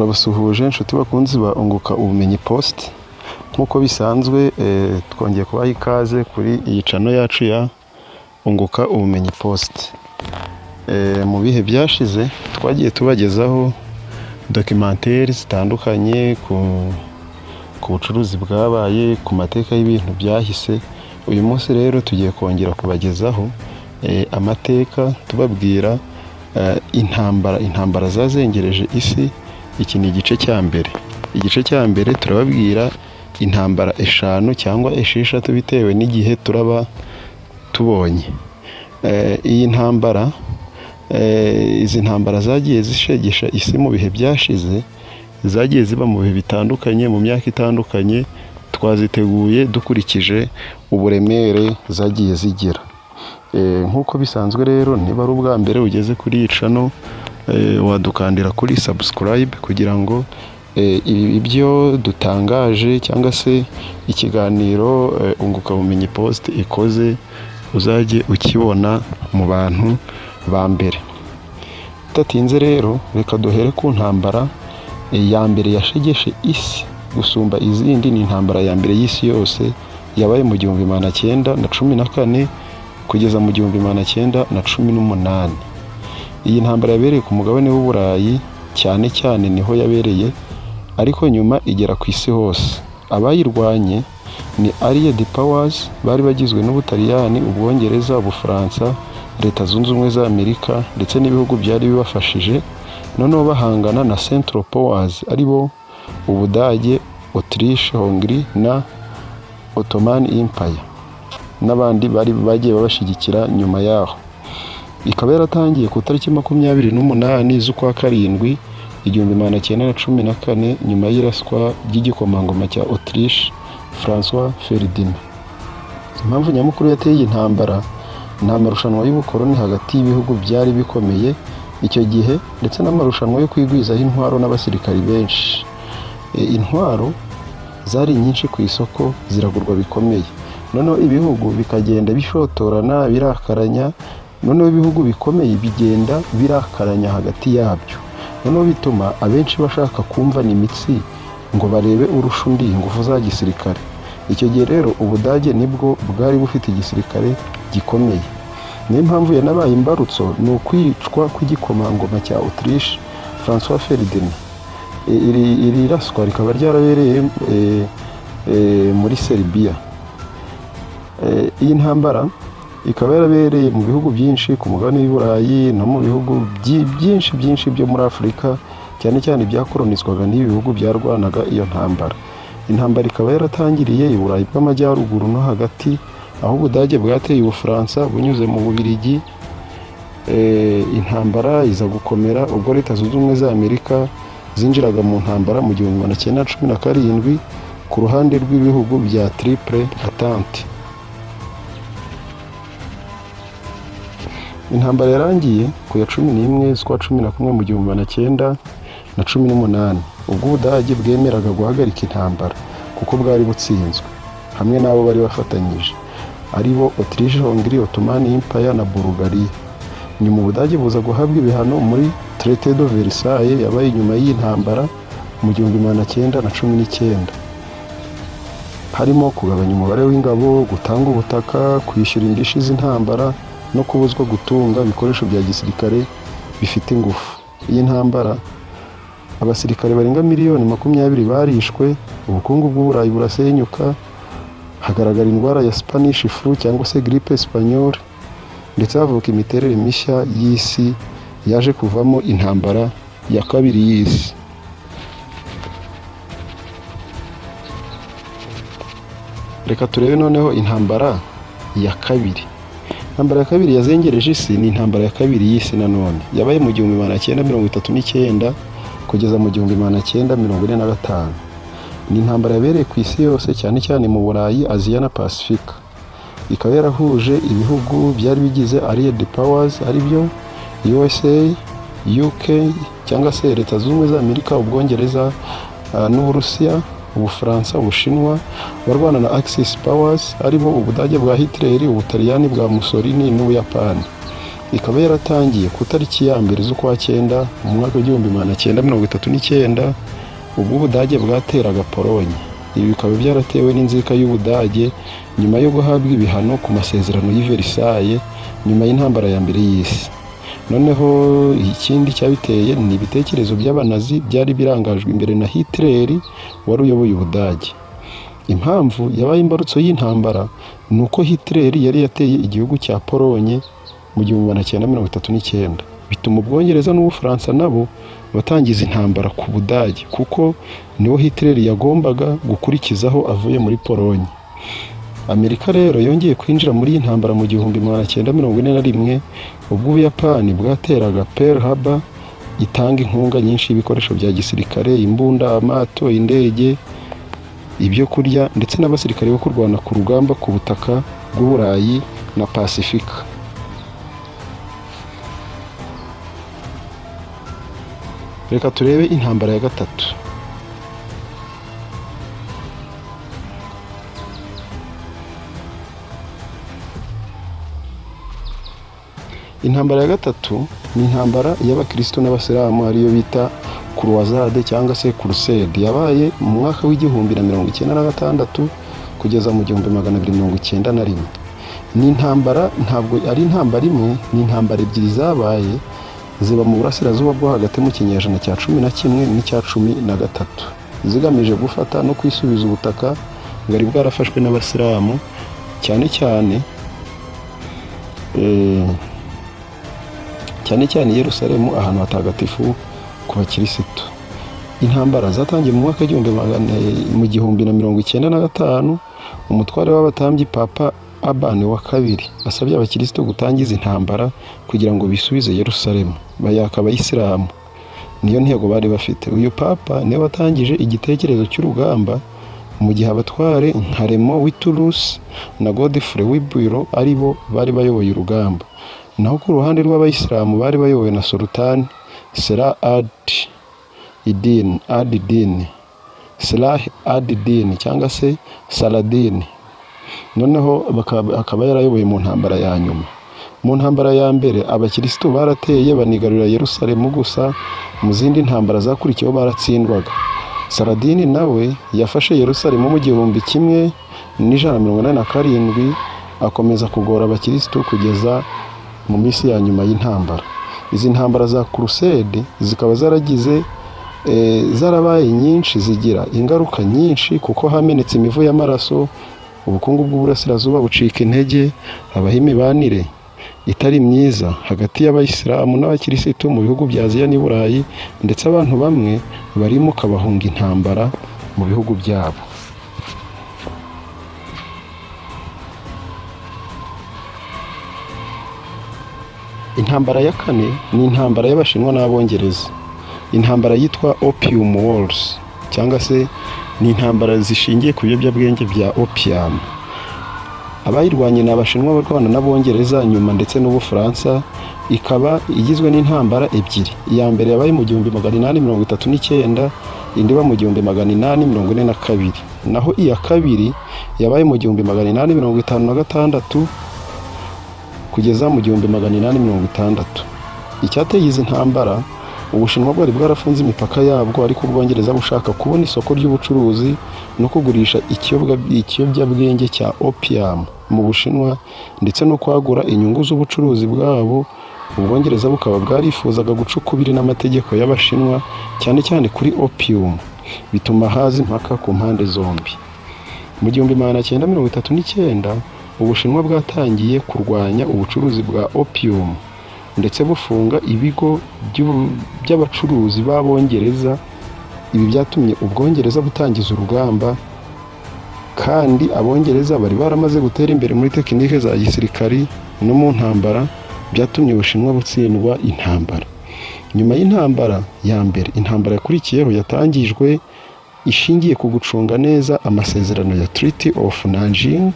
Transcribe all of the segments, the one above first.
Turabasuhuje inshuti bakunzi ba Unguka Ubumenyi Post. Nk'uko bisanzwe twongeye kubaha ikaze kuri iyi channel yacu ya Unguka Ubumenyi Post. Mu bihe byashize twagiye tubagezaho documentaire zitandukanye ku bucuruzi bwabaye, ku mateka y'ibintu byahise. Uyu munsi rero tugiye kongera kubagezaho amateka, tubabwira intambara zazengereje isi. Iki ni igice cya mbere. Igice cya mbere turababwira intambara 5 cyangwa 6 bitewe n'igihe turaba tubonye. Iyi ntambara, izi ntambara zagiye zishegesha isi mu bihe byashize, zagiye ziba mu bihe bitandukanye, mu myaka itandukanye. Twaziteguye dukurikije uburemere zagiye zigira. Nk'uko bisanzwe rero, niba ari ubwa mbere ugeze kuri iyi channel, wadukandira kuri subscribe kugira ngo ibyo dutangaje cyangwa se ikiganiro Unguka Ubumenyi Post ikoze uzajye ukibona mu bantu ba mbere. Tutatinze rero, reka duhere ku ntambara ya mbere yashegeshe isi gusumba izindi. Ni intambara ya mbere y'isi yose yabaye mu 1914 kugeza mu 1918. Iyi ntambara yabereye ku mugabane w'Uburayi, cyane cyane niho yabereye, ariko nyuma igera ku isi hose. Abayirwanye ni Allied Powers, bari bagizwe n'Ubutaliyani, Ubwongereza, Ubufaransa, Leta Zunze Ubumwe za Amerika ndetse n'ibihugu byari bibafashije. Noneho bahangana na Central Powers, aribo Ubudage, Autriche, Hongrie na Ottoman Empire n'abandi bari bagiye babashyigikira nyuma yaho. Ikaba yaratangiye ku tariki 28 z'ukwa karindwi 1914, nyuma y'iraswa ry'igikomangoma cya Autriche François Ferdinand. Impamvu nyamukuru yateye iyi ntambara ni amarushanwa y'ubukoloni hagati y'ibihugu byari bikomeye icyo gihe, ndetse n'amarushanwa yo kwigwizaho intwaro n'abasirikari benshi. Intwaro zari nyinshi ku isoko, ziragurwa bikomeye. Noneho ibihugu bikagenda bishotorana, birakaranya. Noneho ibihugu bikomeye bigenda birakaranya hagati yabyo. Noneho bituma abenshi bashaka kumva imitsi ngo barebe urusha undi ingufu za gisirikare. Icyo gihe rero Ubudage nibwo bwari bufite igisirikare gikomeye. Niyo mpamvu yanabaye imbarutso ni ukwicwa kw'igikomangoma cya Autriche François Ferdinand. Iri raswa rikaba ryarabereye muri Serbia. Iyi ntambara ikaba yarabereye mu bihugu byinshi ku mugabane w'Uburayi no mu bihugu byinshi byinshi byo muri Afurika, cyane cyane byakolonizwaga n'ibi bihugu byarwanaga iyo ntambara. Intambara ikaba yaratangiriye i Burayi bw'Amajyaruguru no hagati, aho Ubudage bwateye Ubufaransa bunyuze mu Bubiligi. Intambara iza gukomera ubwo Leta Zunze Ubumwe za Amerika zinjiraga mu ntambara mu 1917 ku ruhande rw'ibihugu bya Triple Entente. Intambara yarangiye ku ya 11 z'ukwa 11 mu 1918, ubwo Ubudage bwemeraga guhagarika intambara kuko bwari butsinzwe hamwe n'abo bari bafatanyije, aribo Autriche, Hongrie, Ottoman Empire na Bulgaria. Nyuma Ubudage buza guhabwa ibihano muri Traité de Versailles yabaye nyuma y'intambara mu 1919, harimo kugabanya umubare w'ingabo, gutanga ubutaka, kwishyura indishyi z'intambara no kubuzwa gutunga ibikoresho bya gisirikare bifite ingufu. Iyi ntambara abasirikare barenga 20 miliyoni barishwe, ubukungu bw'Uburayi burasenyuka, hagaragara indwara ya Spanish flu cyangwa se grippe espagnole, ndetse havuka imiterere mishya y'isi yaje kuvamo intambara ya kabiri y'isi. Reka turebe noneho intambara ya kabiri. Intambara ya kabiri yazengereje isi ni intambara ya kabiri y'isi nanone, yabaye mu 1939 kugeza mu 1945. Ni intambara yabereye ku isi yose, cyane cyane mu Burayi, Aziya na Pasifika. Ikaba yarahuje ibihugu byari bigize Allied Powers, aribyo USA, UK cyangwa se Leta Zunze Ubumwe za Amerika, Ubwongereza n'Uburusiya, Ubufaransa, Ubushinwa, barwana na Axis Powers, aribo Ubudage bwa Hitler, Ubutaliyani bwa Mussolini n'Ubuyapani. Ikaba yaratangiye ku tariki ya 1 z'ukwa 9 mu mwaka 1939, ubwo Ubudage bwateraga Polonye. Ibi bikaba byaratewe n'inzika y'Ubudage nyuma yo guhabwa ibihano ku masezerano y'i Versailles nyuma y'intambara ya mbere y'isi. Noneho ikindi cyabiteye ni ibitekerezo by'abanazi byari birangajwe imbere na Hitler wari uyoboye Ubudage. Impamvu yabaye imbarutso y'intambara ni uko Hitler yari yateye igihugu cya Polonye mu 1939, bituma Ubwongereza n'Ubufaransa nabo batangiza intambara ku Budage, kuko niwo Hitler yagombaga gukurikizaho avuye muri Polonye. Amerika rero yongeye kwinjira muri iyi ntambara mu 1941, ubwo Ubuyapani bwateraga Pearl Harbor, itanga inkunga nyinshi y'ibikoresho bya gisirikare, imbunda, amato, indege, ibyo kurya ndetse n'abasirikare bo kurwana ku rugamba ku butaka bw'Uburayi na Pasifika. Reka turebe intambara ya gatatu. Intambara ya gatatu ni intambara y'abakristo n'abasilamu, ariyo bita Croisade cyangwa se Crusade. Yabaye mu mwaka w'1096 kugeza mu 1291. Ni intambara, ntabwo ari intambara imwe, ni intambara ebyiri zabaye ziba mu burasirazuba bwo hagati mu kinyejana cya 11 n'icya 13, zigamije gufata no kwisubiza ubutaka bwari bwarafashwe n'abasilamu, cyane cyane Yerusalemu, ahantu hatagatifu ku bakirisitu. Intambara zatangiye mu mwaka 1095, umutware w'abatambyi Papa Urban wa II asabye abakirisitu gutangiza intambara kugira ngo bisubize Yerusalemu bayaka abayisilamu. Niyo ntego bari bafite. Uyu Papa niwe watangije igitekerezo cy'urugamba, mu gihe abatware nka Raymond w'i Toulouse na Godfrey w'i Bouillon ari bo bari bayoboye urugamba. Naho ku ruhande rw'abayisilamu bari bayobowe na Sultan Salah ad-Din cyangwa se Saladin. Noneho akaba yarayoboye mu ntambara ya nyuma. Mu ntambara ya mbere abakirisitu barateye banigarurira Yerusalemu gusa, mu zindi ntambara zakurikiyeho baratsindwaga. Saladin nawe yafashe Yerusalemu mu 1187, akomeza kugora abakirisitu kugeza mu minsi ya nyuma y'intambara. Izi ntambara za Crusade zikaba zaragize zarabaye nyinshi, zigira ingaruka nyinshi kuko hamenetse imivu y'amaraso, ubukungu bw'uburasirazuba bucika intege, habaho imibanire itari myiza hagati y'abayisilamu n'abakirisitu mu bihugu bya Aziya n'i Burayi, ndetse abantu bamwe barimuka bahunga intambara mu bihugu byabo. Intambara ya kane ni intambara y'Abashinwa n'Abongereza, intambara yitwa Opium Wars cyangwa se ni intambara zishingiye ku biyobyabwenge bya opium. Abayirwanye ni Abashinwa barwana n'Abongereza nyuma ndetse n'Ubufaransa. Ikaba igizwe n'intambara ebyiri. Iya mbere yabaye mu 1839, indi iba mu 1842. Naho iya kabiri yabaye mu 1856 kugeza mu 1860. Icyateye izi ntambara, Ubushinwa bwari bwarafunze imipaka yabwo, ariko Ubwongereza bushaka kubona isoko ry'ubucuruzi no kugurisha ikiyobyabwenge cya opium mu Bushinwa ndetse no kwagura inyungu z'ubucuruzi bwabo. Ubwongereza bukaba bwarifuzaga guca ukubiri n'amategeko y'Abashinwa cyane cyane kuri opium, bituma haza impaka ku mpande zombi. Mu 1939 Ubushinwa bwatangiye kurwanya ubucuruzi bwa opium ndetse bufunga ibigo by'abacuruzi b'Abongereza. Ibi byatumye Ubwongereza butangiza urugamba, kandi Abongereza bari baramaze gutera imbere muri tekinike za gisirikari no mu ntambara, byatumye Ubushinwa butsindwa intambara. Nyuma y'intambara ya mbere, intambara yakurikiyeho yatangijwe ishingiye ku gucunga neza amasezerano ya Treaty of Nanjing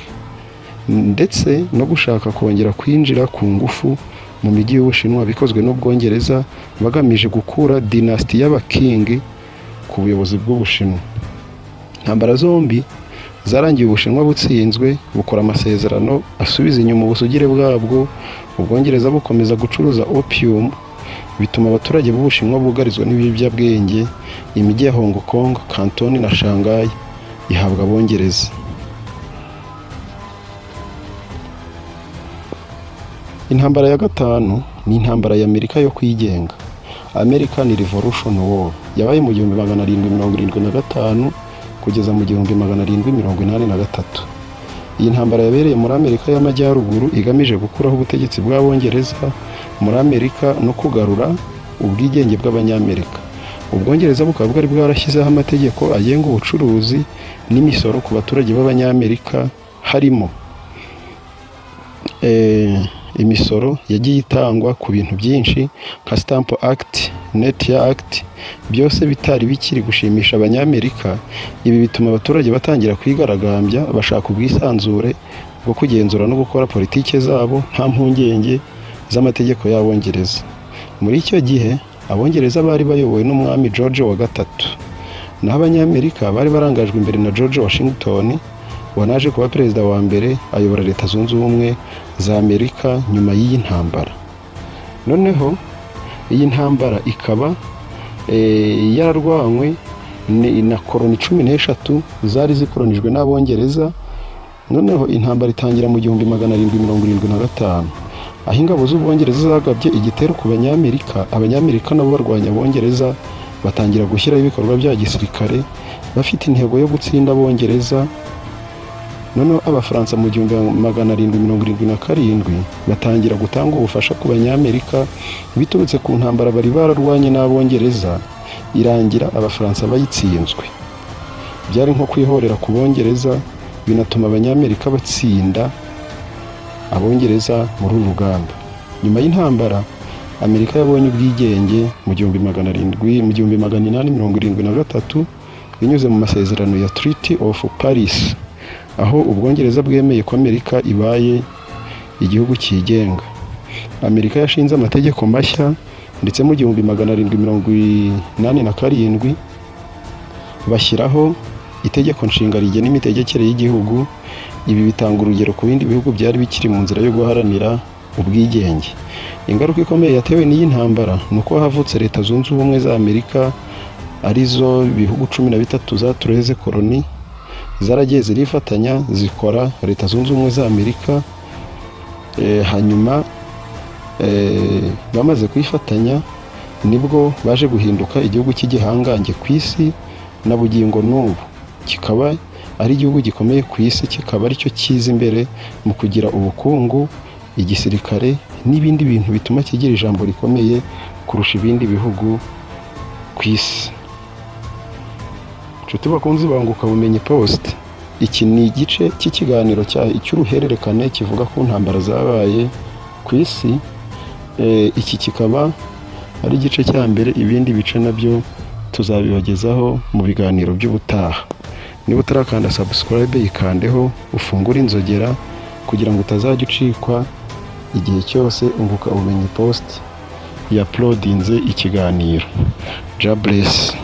ndetse no gushaka kongera kwinjira ku ngufu mu mijyi y'Ubushinwa bikozwe n'Ubwongereza, bagamije gukura dinasti y'abaking ku buyobozi bw'Ubushinwa. Intambara zombi Zarangiye Ubushinwa butsinzwe, bukora amasezerano asubiza inyuma ubusugire bwabwo. Ubwongereza bukomeza gucuruza opium, bituma abaturage b'Ubushinwa bugarizwa n'ibiyobyabwenge. Imijyi ya Hong Kong, Canton na Shanghai ihabwa Abongereza. Intambara ya gatanu ni intambara ya Amerika yo kwigenga, American Revolution War, yabaye mu 1775 kugeza mu 1783. Iyi ntambara yabereye muri Amerika y'Amajyaruguru igamije gukuraho ubutegetsi bw'Abongereza muri Amerika no kugarura ubwigenge bw'Abanyamerika. Ubwongereza bukaba bwari bwarashyizeho amategeko agenga ubucuruzi n'imisoro ku baturage b'Abanyamerika, harimo imisoro yagiye itangwa ku bintu byinshi nka Stamp Act, Net Act, byose bitari bikiri gushimisha Abanyamerika. Ibi bituma abaturage batangira kwigaragambya bashaka ubwisanzure bwo kugenzura no gukora politike zabo nta mpungenge z'amategeko y'Abongereza. Muri icyo gihe Abongereza bari bayobowe n'umwami George wa gatatu, naho Abanyamerika bari barangajwe imbere na George Washington, wanaje kuba perezida wa mbere ayobora Leta Zunze Ubumwe za Amerika nyuma y'iyi ntambara. Noneho iyi ntambara ikaba yararwanywe na koloni 13 zari zikoronijwe n'Abongereza. Noneho intambara itangira mu 1775, aho ingabo z'Ubwongereza zagabye igitero ku Banyamerika. Abanyamerika nabo barwanya Abongereza, batangira gushyiraho ibikorwa bya gisirikare bafite intego yo gutsinda Abongereza. Noneho Abafaransa mu 1777 batangira gutanga ubufasha ku Banyamerika biturutse ku ntambara bari bararwanye n'Abongereza, irangira Abafaransa bayitsinzwe. Byari nko kwihorera ku Bongereza, binatuma Abanyamerika batsinda Abongereza muri uru rugamba. Nyuma y'intambara Amerika yabonye ubwigenge mu 1873 binyuze mu masezerano ya Treaty of Paris, aho Ubwongereza bwemeye ko Amerika ibaye igihugu cyigenga. Amerika yashinze amategeko mashya, ndetse mu 1787 bashyiraho itegeko nshinga rigena imitegekere y'igihugu. Ibi bitanga urugero ku bindi bihugu byari bikiri mu nzira yo guharanira ubwigenge. Ingaruka ikomeye yatewe n'iyi ntambara ni uko havutse Leta Zunze Ubumwe za Amerika, arizo bihugu 13 zatureze koloni zaragiye zirifatanya zikora Leta Zunze Ubumwe za Amerika. Hanyuma bamaze kwifatanya nibwo baje guhinduka igihugu cy'igihangange ku isi na bugingo n'ubu, kikaba ari igihugu gikomeye ku isi, kikaba aricyo cyiza imbere mu kugira ubukungu, igisirikare n'ibindi bintu bituma kigira ijambo rikomeye kurusha ibindi bihugu ku isi. Nshuti bakunzi banguka bumenyi post, iki ni igice cy'ikiganiro cy'uruhererekane kivuga ku ntambara zabaye ku isi. Iki kikaba ari igice cya mbere, ibindi bice nabyo tuzabibagezaho mu biganiro by'ubutaha. Niba utarakanda subscribe yikandeho, ufungure inzogera kugira ngo utazajya ucikwa igihe cyose Unguka Ubumenyi Post ya uploadinze ikiganiro. God bless.